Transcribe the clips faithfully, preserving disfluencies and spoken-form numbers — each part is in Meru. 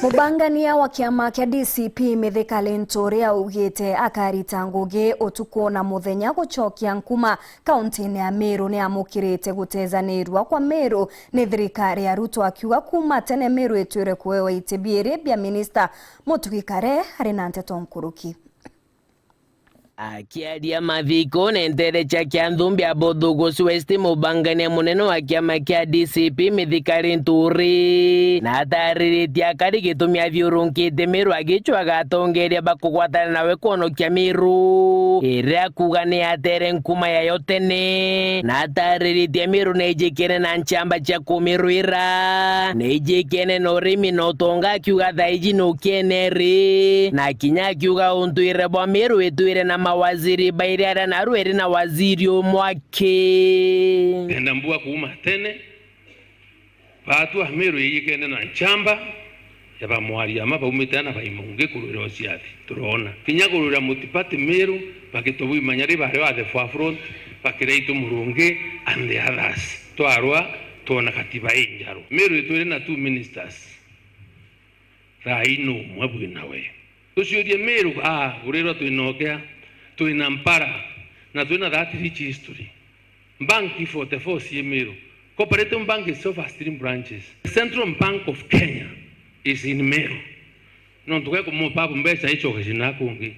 Mubangania wa kiama kia D C P Mithika Linturi augite akarita ngugi utuku na muthenya gucokia nkuma kaunti-ini ya Meru. Ni amukirite gutezanirua kwa Meru ni thirikari ya Ruto, akiuga kuuma tene Meru itwire kuewa iti biiri bia minista. Mutugi Kare ari na nteto nkuruki. Akiaria mathiko na nteere cia Kianthumbi Abothugusi West, mubangania munene wa kiama kia D C P Mithika Linturi, na atariritie akari gitumi athiurunkite Meru agicwaga atongeria bakugwatana nawe kwonokia Meru, iria akuuga ni atere nkuma yayo tene, na atariritie Meru na ijikene na nchamba cia kumirwira, na ijikene na urimi na utonga, akiuga thaiji nukiene ri, na kinya akiuga untwire bwa Meru itwire na mawaziri bairi aria naru iri na waziri umwe aki. Kenda mbua kuuma tene, baatu a Meru ijikene na nchamba ya bamwariama baumite na baimungi kurwira uciathi. Turona kinya kurwira mutipati Meru, bakitubui manyari bari wa the forefront, bakira itu Murungi and the others. Twarwa twona katiba injaru. Meru itwire na two ministers. Thaa ii nu umwe bwi nawe? Tuciurie Meru, ah, kurirwa twina ukea, twina mpara, na twina that rich history. Bank forty-four cii Meru. Cooperative Bank itself has three branches. The Central Bank of Kenya is in Meru. Nontu gwe kumupa abu mbeca icoke cina kungi.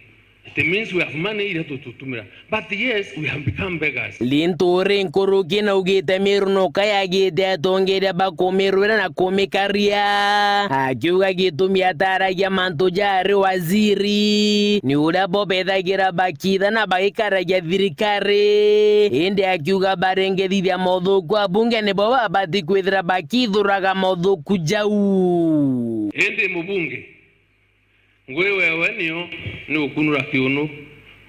It means we have money iria tututumira. But yes, we have become beggars. Linturi nkuruki naugite Meru nuka yagite atongeria bakumirwira na kumikaria, akiuga gitumi ataragia mantu jari waziri ni uria bo bethagira bakiitha na bagikaragia thirikari, indi akiuga barengethithia mothuku abunge nibo babati kwithira bakithuraga mothuku jau. Indi mubunge, ngui wewe nio ni ukunura kiunu.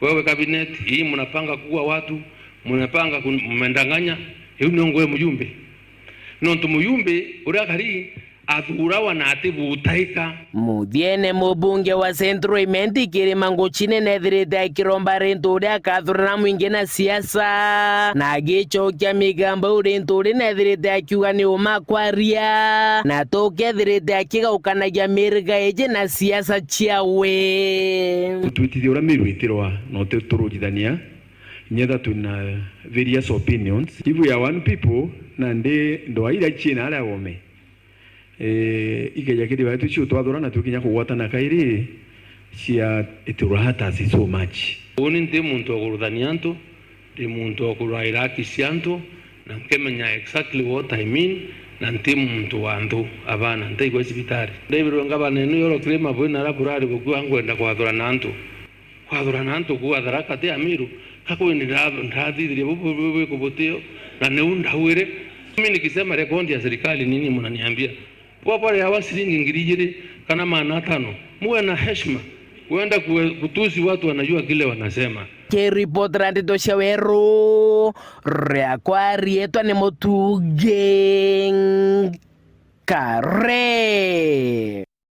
Wewe cabinet hii mnapanga kuua watu, mnapanga kun-, mmendang'anya. Iu nio ngui mujumbe. Nontu mujumbe uria kari athurawa na atibutaika. Muthiene mubunge wa Central Imenti Kirima Nguchine nethirite akiromba Linturi akathurana mwingi na siasa, na agicokia migambo iu Linturi nethirite akiuga ni uma kwaria, na tukethirite akigaukanagia miriga iji na siasa ciawe. Tutwitithia uria Meru itirwa na uti tururithania, nyetha twina various opinions. If we are one people, nandi ndwaa iria ciina aria wome, eh, ikeja kithirwa tucio twathurana tukinya kugwatana kairi, cia, it will hurt us so much. Uni nti muntu wa kuruthania antu, ndi muntu wa kurwaira haki cia antu, na nkemenya exactly what I mean, na nti muntu wa nthu, abana ntaigwa cibitari. Ndaibirwe ngabana ino yorokire mabwina aria burari bukua ngwenda kwathurana antu. Kwathurana antu kuu Tharaka ti Amiru, ka kwini nda-, ndathithirie bu-, bu-, bu-, bwiko butio, na niu ndauire. Mimi nikisema rekodi ya serikali nini mnaniambia? Kwa pale hawa shilingi ngiri ijiri kana maana atano. Muwe na heshima. Kuenda kue-, kutusi watu wanajua kile wanasema. Kiripotera ndeto cia weru, riakwa rietwa ni Mutugi Kare.